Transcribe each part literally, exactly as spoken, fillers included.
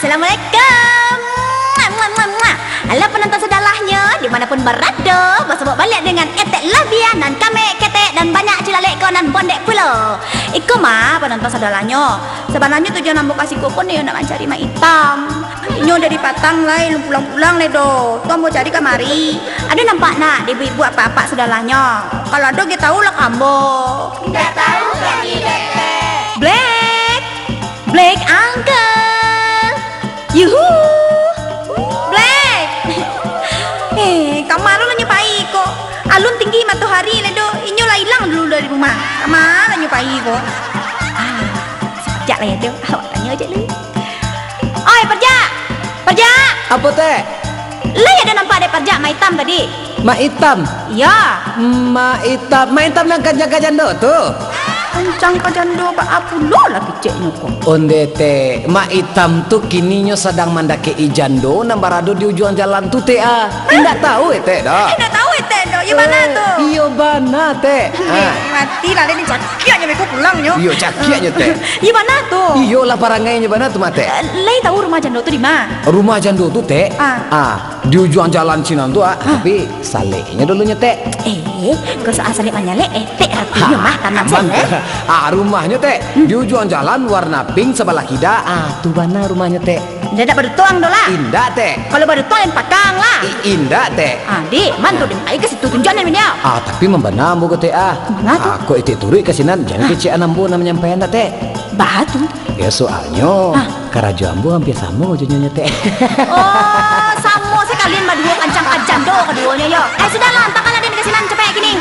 Assalamualaikum. Muah, muah, muah, muah. Halo penonton sadolahnyo, di mana pun barado, basobok baliak dengan etek labiah nan kamek, ketek, dan banyak cilalek ko nan bondek pulo. Iko mah penonton sadolahnyo. Sabananyo tujuan ambo ka siko ko nyo nak mancari Mak Itam. Inyo dari patang lai, alun pulang-pulang lai doh. Tu ambo cari kamari. Ado nampak ndak di ibu-ibu apak-apak sadolahnyo? Kalau ado, gi tahu lah ka ambo. Indak tahu kami, Tek. Black! Black Uncle! Yuhu! Black! Eh, kama lo lah nyo pai ko? Alun tinggi matohari lai doh. Inyo lah ilang dulu dari rumah. Kama lah nyo pai ko? Ah, si Parjak lai ado. Awak tanyo se lu. Oi, Parjak! Parjak! Apo, Tek? Lai ado nampak dek Parjak Mak Itam tadi? Mak Itam? Iyo. Mak Itam, Mak Itam nan kancang ka jando tu? Kancang ka jando baa pulo lah keceknyo ko? Onde, Tek, Mak Itam tu kininyo sadang mandakek-i jando nan barado di ujuang jalan tu, Tek, ah. Indak tahu, eh, Tek, doh? Indak tahu, eh, Tek, doh. Iyo bana tu. Iyo bana, Tek. Eh, ah, mati lah, ni cakiaknyo beko pulangnyo. Iyo, cakiaknyo, Tek. Iyo bana tu. Iyolah, parangainyo bana tu mah, Tek. Eh, lai tahu rumah jando tu di ma? Rumah jando tu, Tek. Ah. Ah, di ujuang jalan sinan tu, ah. Ah. Tapi saleknyo dulunyo, Tek. Eh, ko soal salek manyalek, eh, Tek, artinyo mah tanam aman, Tek. Ah, rumahnyo, Tek, di ujuang jalan warna pink sabalah kida. Ah, tu bana rumahnyo, Tek. Indak, indak badutuang doh lah. Indak, Tek. Kalau badutuang, lain patang lah. I-, indak, Tek. Ah, dik, man tu, dik, pai ka situ tunjuakan minyo. Ah, tapi mambana ambo ko, Tek, ah. Manga tu? Ah, kok etek turuik ka sinan, jan kecekan ambo nan manyampaian, Tek. Baa tu? Yo, soalnyo, ah, karajo ambo hampir samo jo nyo, Tek. Oh, samo sakalian baduo kancang ka jando kaduonyo, yo. Eh, sudahlah, antakan aden ka sinan, capek kini.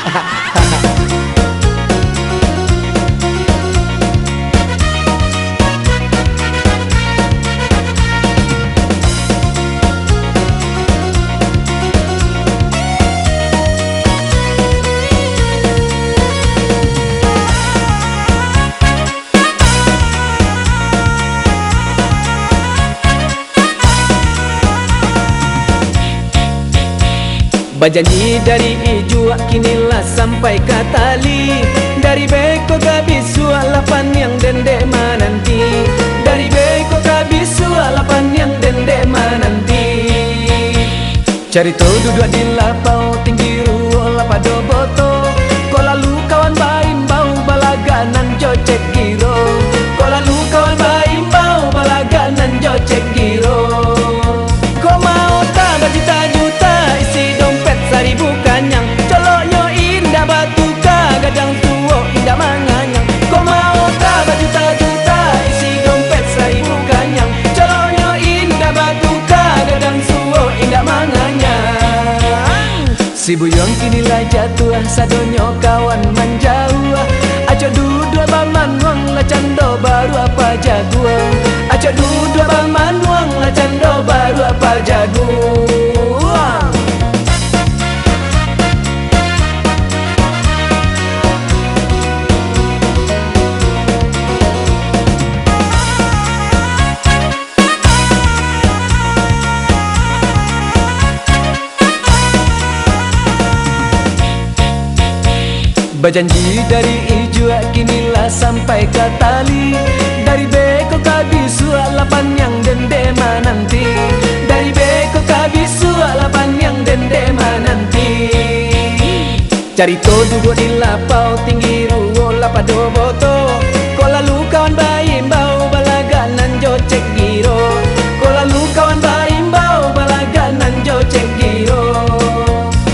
Bajanji dari ijuak, kini lah sampai ka tali. Dari beko ka bisuak, lah paniang den dek mananti. Dari beko ka bisuak, lah paniang den dek mananti. Carito duduak di lapau, tinggi ruo lah pado boto. Ko lalu kawan baimbau, balagak nan jo cek giro. Ko lalu kawan baimbau, balagak nan jo cek giro. Ko maota bajuta-juta, isi dompet saribu kanyang. Coloknyo indak batuka, gadang tuo indak manganyang. Ko maota bajuta-juta, isi dompet saribu kanyang. Coloknyo indak batuka, gadang tuo indak manganyang. Si Buyuang kini lah jatuah, sadonyo kawan manjauah. Acok duduak bamanuang, lah cando baruak pajaguang. Acok duduak bamanuang, lah cando baruak pajaguang. Bajanji dari ijuak, kini lah sampai ka tali. Dari beko ka bisuak, lah paniang den dek mananti. Dari beko ka bisuak, lah paniang den dek mananti. Carito duduak di lapau, tinggi ruo lah pado boto. Ko lalu kawan baimbau, balagak nan jo cek giro. Ko lalu kawan baimbau, balagak nan jo cek giro.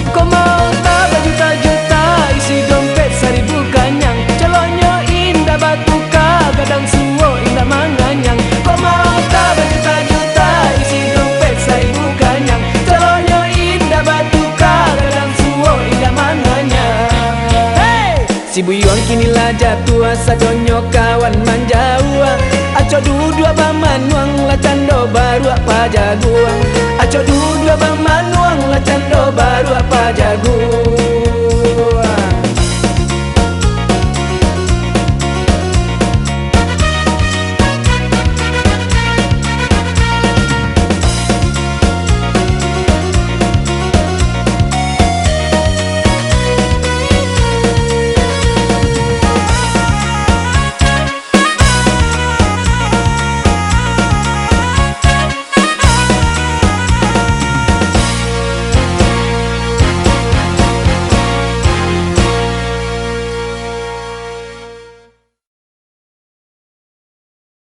Ko maota bajuta-juta, isi dompet saribu kanyang. Coloknyo indak batuka, gadang suo indak manganyang. Ko maota bajuta-juta, isi dompet saribu kanyang. Coloknyo indak batuka, gadang suo indak manganyang. Hei! Si Buyuang kini lah jatuah, sadonyo kawan manjauah. Acok duduak bamanuang, lah cando baruak pajaguang. Acok duduak bamanuang, lah cando baruak pajaguang.